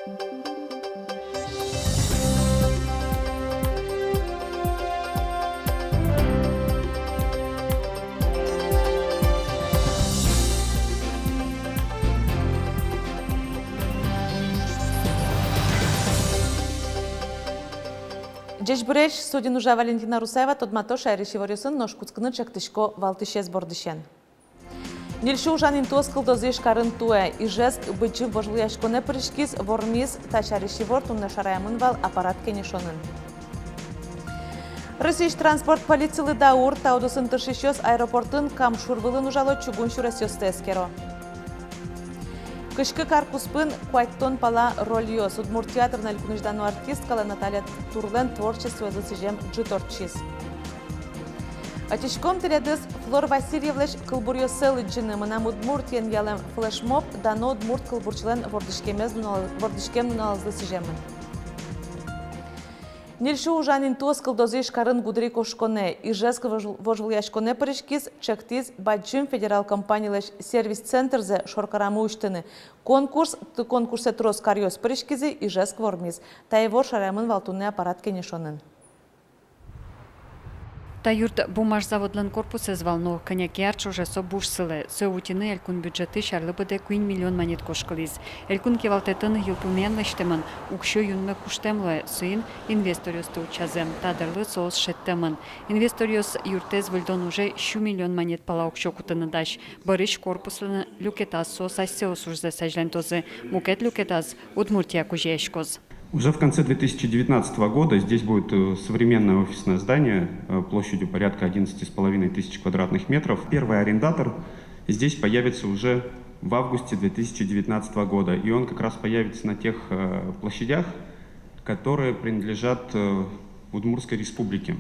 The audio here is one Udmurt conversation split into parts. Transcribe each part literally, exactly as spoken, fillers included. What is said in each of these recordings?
Ӟечбуресь! Студиын ужа Валентина Русаева. Тодмато шаерысь иворъёсын, нош кутскыны ӵектӥсько валтӥсез бордысен. Ньыль сю ужан интыос кылдозы Ижкарын туэ. Ижевск быдӟым вожвылъяськонэ пыриськиз, вормиз. Та сярысь ивор туннэ шараямын вал аппарат кенешонын. Россиысь транспорт полицилы даур. Та удысын тыршисьёс аэропортын, Кам шур вылын ужало, чугун сюресъёсты эскеро. Кызь кык ар куспын куатьтон пала рольёс. Удмурт театрын элькунысь дано артисткалэн Наталья Турлэн творчествоезлы сӥзем ӝыт ортчиз. Ӧтиськом тӥледыз Флор Васильевлэсь кылбуръёссэ лыдӟыны. «Мынам Удмуртиен» ялэм флешмоб дано удмурт кылбурчилэн вордӥськемез нунал-, вордӥськем нуналызлы сӥземын. Ньыль сю ужан интыос кылдозы Ижкарын гудырикошконэ. Ижевск вож-, вожвылъяськонэ пыриськиз, ӵектӥз бадӟым федерал компанилэсь сервис-центрзэ шоркарамы усьтыны. Конкурс, т-, конкурсэ трос каръёс пыриськизы, Ижевск вормиз. Та ивор шараямын вал туннэ аппарат кенешонын. Та юрт бумажзаводлэн корпусэз вал, но кӧня ке ар ӵоже со буш сылэ. Сое утьыны элькун бюджетысь арлы быдэ куинь миллион манет кошкылӥз. Элькун кивалтэтын йылпумъян лэсьтэмын, уксё юнме куштэм луэ, соин инвесторъёсты утчазы. Та дырлы соос шедьтэмын. Инвесторъёс юртэз выльдон уже сю миллион манет пала уксё кутыны дась. Бӧрысь корпуслэн люкетаз соос асьсэос ужзэс азьлантозы, мукет люкетаз Удмуртия кузёяськоз. Уже в конце две тысячи девятнадцатого года здесь будет, э, современное офисное здание, э, площадью порядка одиннадцати с половиной тысяч квадратных метров. Первый арендатор здесь появится уже в августе две тысячи девятнадцатого года, и он как раз появится на тех, э, площадях, которые принадлежат, э, Удмуртской Республике.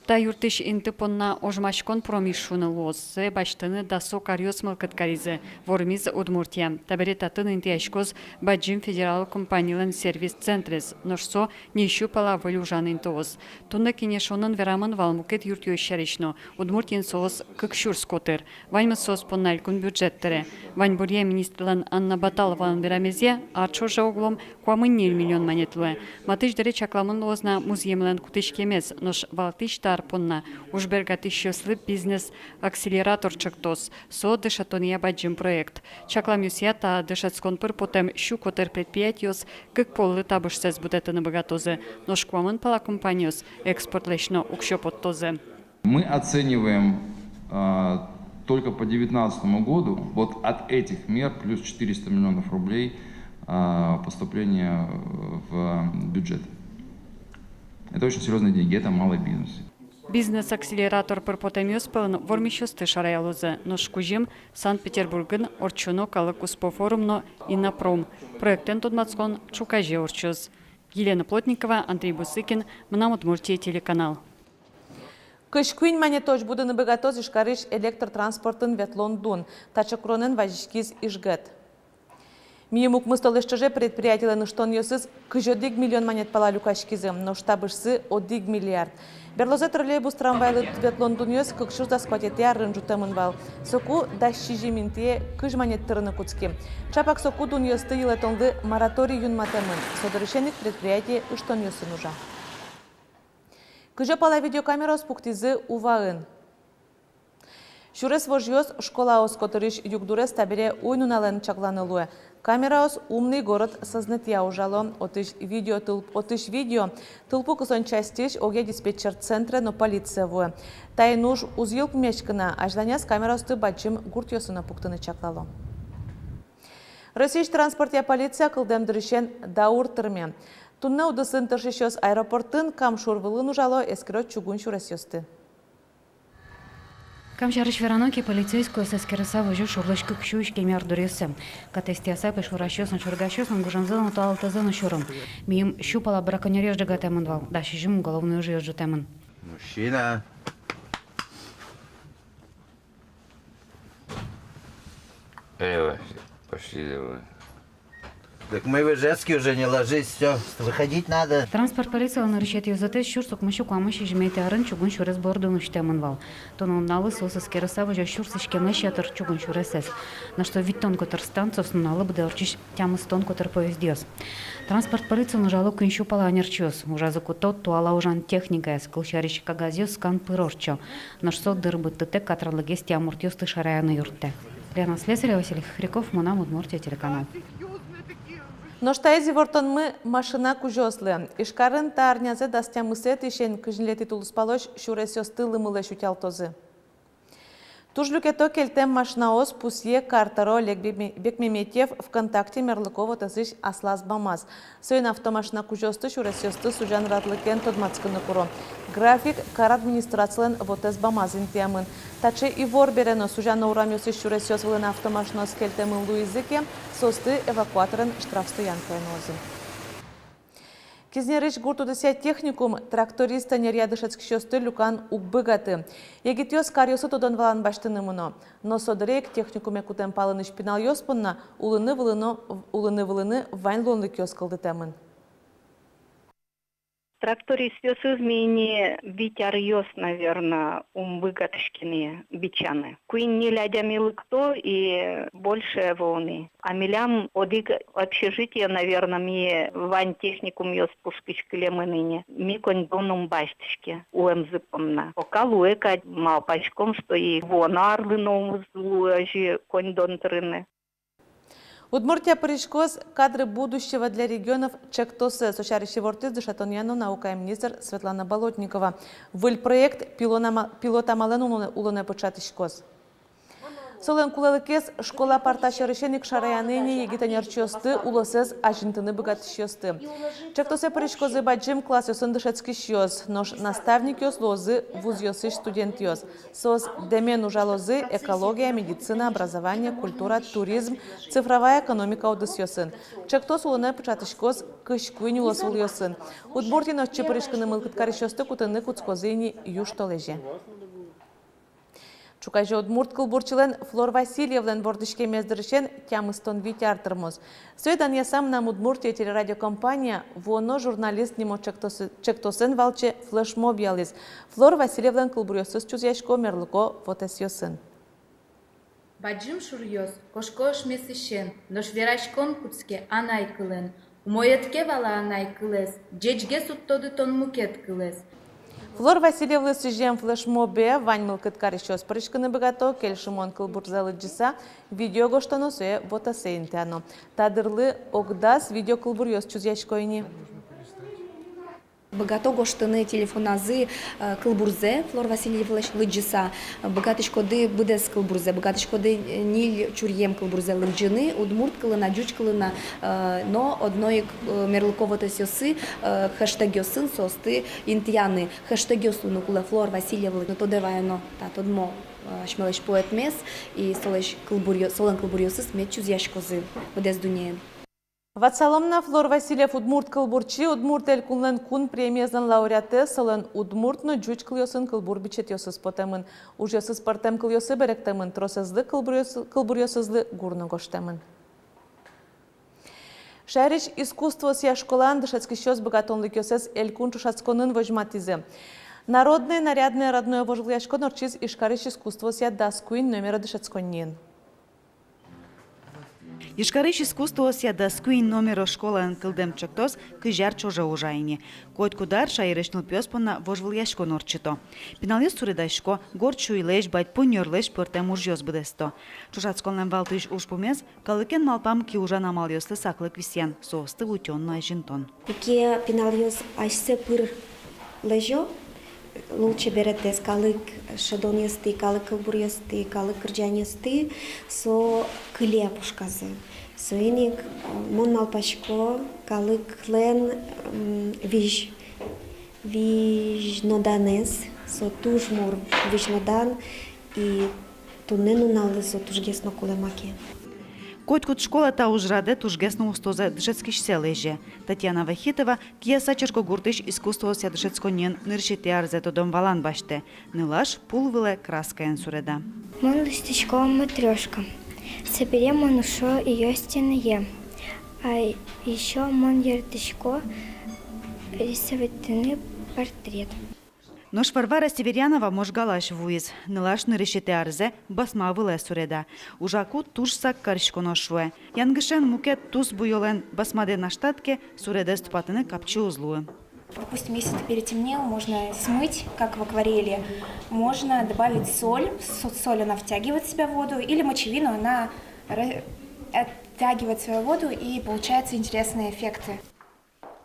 Та юртысь инты понна ожмаськон промиз шуыны луоз. Сое басьтыны дасо каръёс мылкыд каризы, вормиз Удмуртия. Табере татын интыяськоз бадӟым федерал компанилэн сервис-центрез, нош со ньыль сю пала выль ужан интыос. Туннэ кенешонын верамын вал мукет юртъёс сярысь но. Удмуртиын соос кык сюрс котыр. Ваньмыз соос понна элькун бюджет тыре. Ваньбуръя министрлэн Анна Баталовалэн верамезъя, ар ӵоже оглом куамын ньыль миллион манет луэ. Матысь дыре чакламын луоз на музъемлэн кутӥськемез, нош валтӥсь та ар понна ужбергатӥсьёслы бизнес-акселератор ӵектоз. Со дышетонъя бадӟым проект. Чакламъёсъя, та дышетскон пыр потэм сю котыр предприятиос кык поллы табышсэс будэтыны быгатозы, нош куамын пала компаниос экспортлэсь но уксё поттозы. Мы оцениваем, а, только по девятнадцатому году вот от этих мер плюс четыреста миллионов рублей, а, поступления в бюджет. Это очень серьёзные деньги, это малый бизнес. Бизнес-акселератор пыр потэмъёс пӧлын вормисьёсты шараялозы, нош кузьым Санкт-Петербургын ортчоно калык куспо форум но «Иннопром». Проектэн тодматскон ӵуказе ортчоз. Елена Плотникова, Андрей Бусыкин, «Мынам Удмуртие» телеканал. Кызь куинь манетозь будыны быгатоз Ижкарысь электротранспортын ветлон дун. Таӵе куронэн вазиськиз Ижгэт. Мийым укмыс толэзь ӵоже предприятилэн ыштонъёсыз кызь одӥг миллион манет пала люкаськизы, нош табышсы одӥг миллиард. Берлозэ троллейбус, трамвайлы ветлон дунъёс кык сюрс дас куатетӥ арын ӝутэмын вал. Соку дас сизьым интые кызь манет тырыны кутски. Ӵапак соку дунъёсты йылэтонлы мораторий юнматэмын. Со дырысен ик предприятие ыштонъёсын ужа. Кызьы пала видеокамераос пуктӥзы Уваын. Сюрес вожъёс, школаос котырысь югдурез табере уй-нуналэн чакланы луэ. Камераос «Умный город» сӧзнэтъя ужало. Отысь видео тыл-, отысь видео тылпу кысон частьысь, огъя диспетчер центре но полицие вуэ. Таин уж уз йылпумъяськы на, азьланяз камераосты бадӟым гуртъёсы но пуктыны чаклало. Россиысь транспортъя полиция кылдэм дырысен даур тырме. Туннэ удысын тыршисьёс аэропортын, Кам шур вылын ужало, эскеро чугун сюресъёсты. Кам сярысь верано ке, полицейскойёс эскерыса возё шурлэсь кык сю иськем ярдуръёссэ. Катэз тӥяса, пӧйшурасьёслэн, шорыгасьёслэн гужемзы но, туалетсэ но сюрем. Мийым сю пала браконьеръёс ӝегатэмын вал, дас сизьым уголовной ужъёс ӝутэмын. Мужчина. Эй, Вася, пошли давай. Так мы в Ижевске уже, не ложись, все, выходить надо. Транспорт полициялэн нырысетӥ ёзэтэз сюрс укмыссю куамын сизьыметӥ арын чугун сюрес бордын усьтэмын вал. Туннэ нуналлы соос эскерыса возё сюрс иськемлэсь ятыр чугун сюресэз. Нош со витьтон котыр станциос, нуналлы быдэ ортчись тямыстон котыр поездъёс. Транспорт полициын ужало куинь сю пала ӧнерчиос. Ужазы куто туала ужан техникаез, кылсярысь, кагазъёс скан пыр ортчо. Нош со дыр быдтытэк катранлыкгес тӥямуртъёсты шараяны юрттэ. Лена Слесарева, Василий Хохряков, «Мынам Удмуртие» телеканал. Нош таиз ивортонмы машина кузёослы. Ижкарын та арнязэ дас тямысэтӥысен кызь ньылетӥ тулыспалозь сюресъёсты лымылэсь утялтозы. Туж люкето кельтэм машинаос, пусъе картаро Олег Бекме-, Бекмеметьев ВКонтакте мерлыко вотэсысь аслаз бамаз. Соин автомашина кузёосты сюресъёсты сузян радлыкен тодматскыны куро. График кар администрацилэн вотэс бамаз интыямын. Таӵе ивор бере но, сузяно урамъёсысь сюресъёс вылын автомашинаос кельтэмын луизы ке, соосты эвакуаторен штраф стоянкае нуозы. Кизнерысь гурт удысъя техникум тракторист ӧнеръя дышетскисьёсты люкан уг быгаты. Егитъёс каръёсы тодон-валан басьтыны мыно. Но со дыре ик техникуме кутэм палэнысь пиналъёс понна улыны-вылыны, улыны-вылыны вань луонлыкъёс кылдытэмын. Трактористъёсыз ми ини вить аръёс, наверно, ум быгатӥське ни бичаны. Куинь-ньыль адями лыкто и больше ӧвӧл ни. А милям одӥг общежитие, наверно, ми вань техникумъёс пушкысь кылемын ини. Ми коньдон ум басьтӥське улэмзы понна. Пока луэ кадь, малпаськом, что и вуоно арлы но ум уз луы озьы коньдон тырыны. Удмуртия пыриськоз «Кадры будущего для регионов» ӵектосэ. Со сярысь ивортӥз дышетонъя но наукая министр Светлана Болотникова. Выль проект пилонама-, пилот амалэн улонэ, улонэ пыӵатӥськоз. Солэн кулэлыкез школа парта сьӧрысен ик шараяны ини егит ӧнерчиосты, улосэз азинтыны быгатӥсьёсты. Ӵектосэ пыриськозы бадӟым классъёсын дышетскисьёс, нош наставникъёс луозы вузъёсысь студентъёс. Соос дэмен ужалозы экология, медицина, образование, культура, туризм, цифровая экономика удысъёсын. Ӵектос улонэ пыӵатӥськоз кызь куинь улосвылъёсын. Удмуртиын отчы пыриськыны мылкыд карисьёсты кутыны кутскозы ини южтолэзе. Ӵуказе удмурт кылбурчилэн Флор Васильевлэн вордӥськемез дырысен тямыстон вить ар тырмоз. Сое данъяса, «Мынам Удмуртие» телерадиокомпания «Вуоно журналист» нимо ӵектосы-, ӵектосэн валче флешмоб ялӥз. Флор Васильевлэн кылбуръёсыз чузъясько мерлыко вотэсъёсын. Бадӟым шуръёс кошко ошмесысен, нош вераськон кутске анай кылын. Умой ӧд ке вала анай кылэз, ӟечгес уд тоды тон мукет кылэз. Флор Васильевлы сӥзем флешмобе вань мылкыд карисьёс пыриськыны быгато. Кельшымон кылбурзэ лыдӟыса, видео гожтоно, сое вотэсэ интыяно. Та дырлы ог дас видеокылбуръёс чузъясько ини. Быгато гожтыны телефоназы, э, кылбурзэ Флор Васильевлэсь лыдӟыса. Быгатӥськоды быдэс кылбурзэ, быгатӥськоды, э, ньыль чуръем кылбурзэ лыдӟыны удмурт кылын-а, ӟуч кылын-а, э, но одно ик, э, мерлыко вотэсъёсы, э, хэштегъёсын соосты интыяны. Хэштегъёс луыны кулэ Флор Васильевлы, но тодэ ваёно та тодмо, э, асьмелэсь поэтмес, и солэсь кылбуръё-, солэн кылбуръёсыз мед чузъяськозы быдэс дуннеын. Ватсалом на, Флор Васильев — удмурт кылбурчи, Удмурт Элькунлэн кун премиезлэн лауреатэ, солэн удмурт но ӟуч кылъёсын кылбур бичетъёсыз потэмын. Ужъёсыз пӧртэм кылъёсы берыктэмын, тросэзлы кылбуръёс-, кылбуръёсызлы гур но гожтэмын. Шаерысь искусствоосъя школаын дышетскисьёс быгатонлыкъёссэс элькун ӵошатсконын возьматӥзы. «Народное, нарядное, родное» вожвылъяськон ортчиз Ижкарысь искусствоосъя дас куинь номеро дышетсконниын. Ижкарысь искусствоосъя дас куинь номеро школаын кылдэм ӵектос кызь ар ӵоже ужа ини. Котькуд ар шаерысь нылпиос понна вожвылъяськон ортчыто. Пиналъёс суредасько, горд сюйлэсь, бадьпу нёрлэсь пӧртэм ужъёс быдэсто. Ӵошатсконлэн валтӥсь ужпумез — калыкен малпам киужан амалъёслы саклык висъян, соосты утён но азинтон. Куке пиналъёс асьсэ пыр лэзё лулчеберетэз, калык шӧдонъёсты, калык кылбуръёсты, калык кырӟанъёсты, со кыле пушказы. Соин ик, э, мон малпасько, калыклэн, м, визь, визьноданэз, со туж мур визьнодан, и туннэ нуналлы со тужгес но кулэ маке. Котькуд школа та ужрадэ тужгес но устозэ дышетскисьсэ лэзе. Татьяна Вахитова Кияса черкогуртысь искусствоосъя дышетсконниын нырысетӥ арзэ тодон-валан басьтэ. Нылаш пул вылэ краскаен суреда. Мон лэсьтӥсько матрёшка. Собере мон ушо её стенае. А ещё мон яратӥсько рисовать карыны портрет. Нош Варвара Северянова Можгалась вуиз. Нылаш нырысетӥ арзэ басма вылэ суреда. Ужаку туж сак кариськоно, шуэ. Янгышен мукет тус буёлэн басмадэ наштат ке, суредэз тупатыны капчи уз луы. Допустим, если ты перетемнил, можно смыть, как в акварели. Можно добавить соль. Со-, соль, она втягивает в себя воду, или мочевину, она ра-, оттягивает свою воду, и получаются интересные эффекты.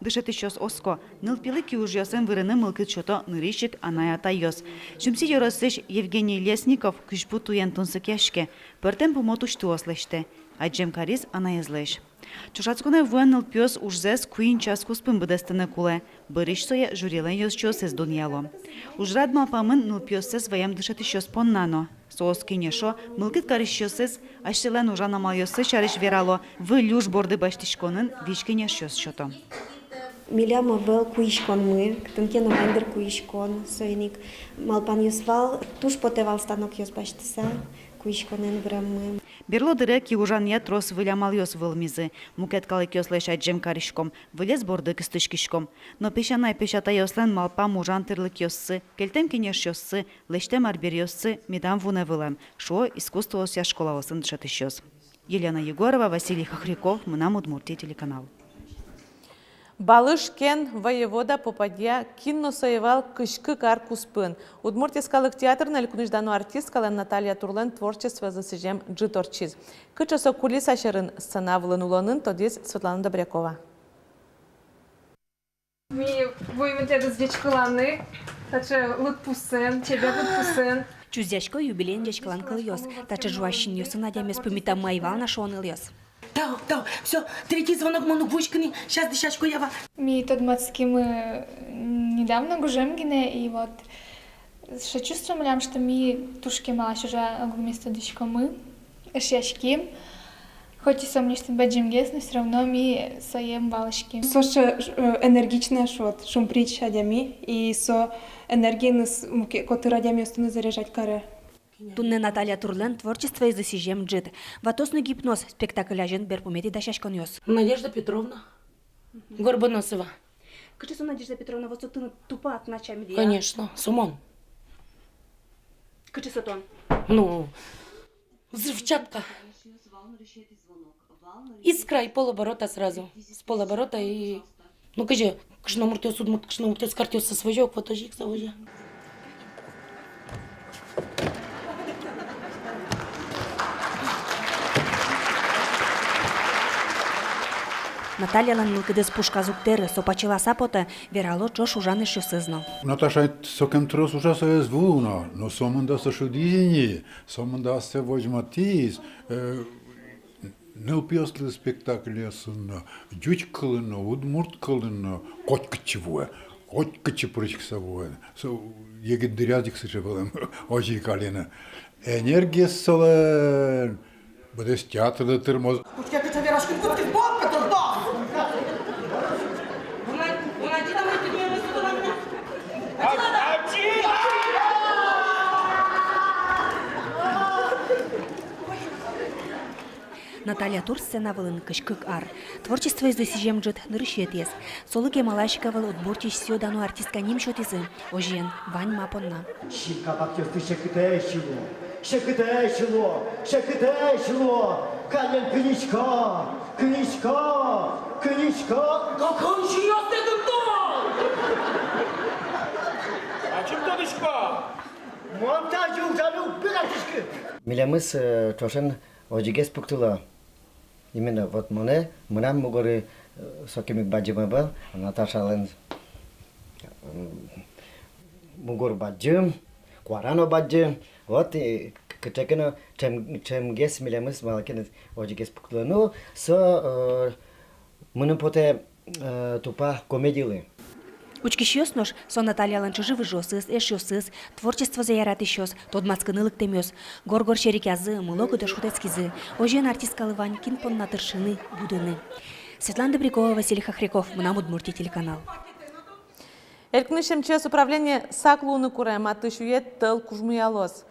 Дышетӥсьёс оско, нылпилы киужъёсын вырыны мылкыд сёто нырысь ик анай-атайёс. Сюмси ёросысь Евгений Лесников кызьпу туен тунсыкъяське, пӧртэм пумот усьтыос лэсьтэ. Адӟем кариз анаезлэсь. Ӵошатсконэ вуэн нылпиос ужзэс куинь час куспын быдэстыны кулэ. Бӧрысь сое жюрилэн ёзчиосыз дунъяло. Ужрад малпамын нылпиоссэс ваем дышетӥсьёс понна но. Соос кенешо, мылкыд карисьёсыз асьсэлэн ужан амалъёссы сярысь верало, выль уж борды басьтӥськонын визь-кенешъёс сёто. Милям ӧвӧл куиськонмы, кытын ке но вань дыр куиськон, соин ик малпанъёс вал, туж потэ вал станокъёс басьтыса куиськонэн выреммы. Берло дыре киужанъя трос выль амалъёс вӧлмизы. Мукет калыкъёслэсь адӟем кариськом, вылез борды кыстӥськиськом. Но песянай-песятайёслэн малпам ужан тӥрлыкъёссы, кельтэм кенешъёссы, лэсьтэм арбериоссы медам вунэ вылэм, шуо искусствоосъя школаосын дышетӥсьёс. Елена Егорова, Василий Хохряков, «Мынам Удмуртие» телеканал. Балыш кен, воевода, попадья, кин но со ӧй вал кызь кык ар куспын. Удмурт йӧскалык театрын элькунысь дано артисткалэн Наталья Турлэн творчествозэ сӥзем ӝыт ортчиз. Кыӵе со кулиса сьӧрын, сцена вылын улонын, тодӥз Светлана Добрякова. Ми вуимы тӥледыз ӟечкыланы, таӵе лыдпусэн, чебер лыдпусэн. Чузъясько юбилеен ӟечкылан кылъёс. Таӵе ӝуась синъёсын адямиез пумитамы ӧй вал на, шуо нылъёс. Тау, тау, всё, третий звонок, мон уг вуиськы ни, сейчас дӥсясько, я ва. Ми тодматскимы недавно, гужем гинэ, и вот сыӵе чувство милям, что ми туж кемалась уже огмес тодӥськомы, эшъяським. Хоть и со мынэсьтым бадӟымгес, но всё равно ми сое ум валаським. Со сыӵе, э, энергичная, шуод, шумприч адями, и со энергиеныз мукет котыр адямиосты но заряжать каре. Туннэ Наталья Турлэн творчествоезлы сӥзем ӝыт. «Ватос но гипноз» спектакль азьын берпуметӥ дасяськонъёс. Надежда Петровна Горбоносова. Кыӵе со Надежда Петровна, вот со тыныд тупа отначамеди, а? Конечно, со мон. Кыӵе со тон? Ну, взрывчатка. Искра и полоборота сразу. С полоборота и, ну, кызьы кышномуртъёс, удмурт кышномуртъёс картъёссэс возё ук, вот озьы ик со возё. Натальялэн мылкыдыз пушказ уг тэры, со пачыласа потэ, верало ӵош ужан эшъёсыз но. Наташа сокем трос ужаса ӧз вуы но, но сомында со шудӥз ини, сомында ассэ возьматӥз, э, нылпиослы спектакльёсын но, ӟуч кылын но, удмурт кылын но, котькытчы вуэ, котькытчы пыриськыса вуэ. Со егит дыръяз ик сыӵе вылэм, озьы ик али но. Энергиез солэн быдэс театрлы тырмоз. Кутске, кыӵе вераськыны кутскиз, бот, Петр, да! Наталья Тур сцена вылын кызь кык ар. Творчествоезлы сӥзем ӝыт нырысетӥез. Солы кемалась ик ӧвӧл Удмуртиысь сӥё-дано артистка ним сётӥзы. Озьыен, вань ма понна. Синкабакъёсты секытэсь луо, секытэсь луо, секытэсь луо. Каллен кынишка, кынишка, кынишка. Какой синъёсты тунтон? Ачим тодӥсько. Мон тазьы ужаны уг быгатӥськы. Милемыз, э, ӵошен озьыгес пуктыло. Именно вот монэ, мынам мугоры, э, сокем ик бадӟым ӧвӧл, Наташалэн, м, мугор бадӟым, куара но бадӟым. Вот, э, к-, кыӵе ке но ӵем-, ӵемгес милемыз, малы ке но озьыгес пуктыло. Ну, со, э, мыным потэ, э, тупа комедилы. Учкисьёс нош — со Натальялэн чыжы-выжыосыз, эшъёсыз, творчествозэ яратӥсьёс, тодматскыны лыктэмъёс. Горгор серекъязы, мыло-кыдо шутэтскизы. Озьыен, артисткалы вань кин понна тыршыны, будыны. Светлана Добрякова, Василий Хохряков, «Мынам Удмуртие» телеканал. Элькунысь МЧС управление сак луыны куре, матысь уе тӧл кужмоялоз.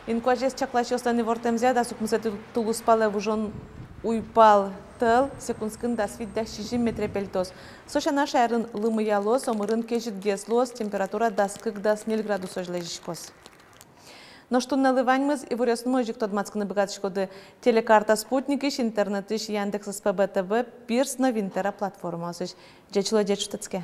Инкуазез чакласьёслэн ивортэмзыя, дас укмысэтӥ тулыспалэ выжон Уйпал тӧл секундскын дас вить-дас сизьым метре пельтоз. Со сяна, шаерын лымыялоз, омырын кезьытгес луоз, температура дас кык-дас ньыль градусозь лэзиськоз. Нош туннэлы ваньмыз. Иворъёсынмы озьы ик тодматскыны быгатӥськоды Телекарта спутникысь, интернетысь, Яндекс, СПБ ТВ, Пирс но Винтера платформаосысь. Ӟеч луэ, ӟеч шутэтске.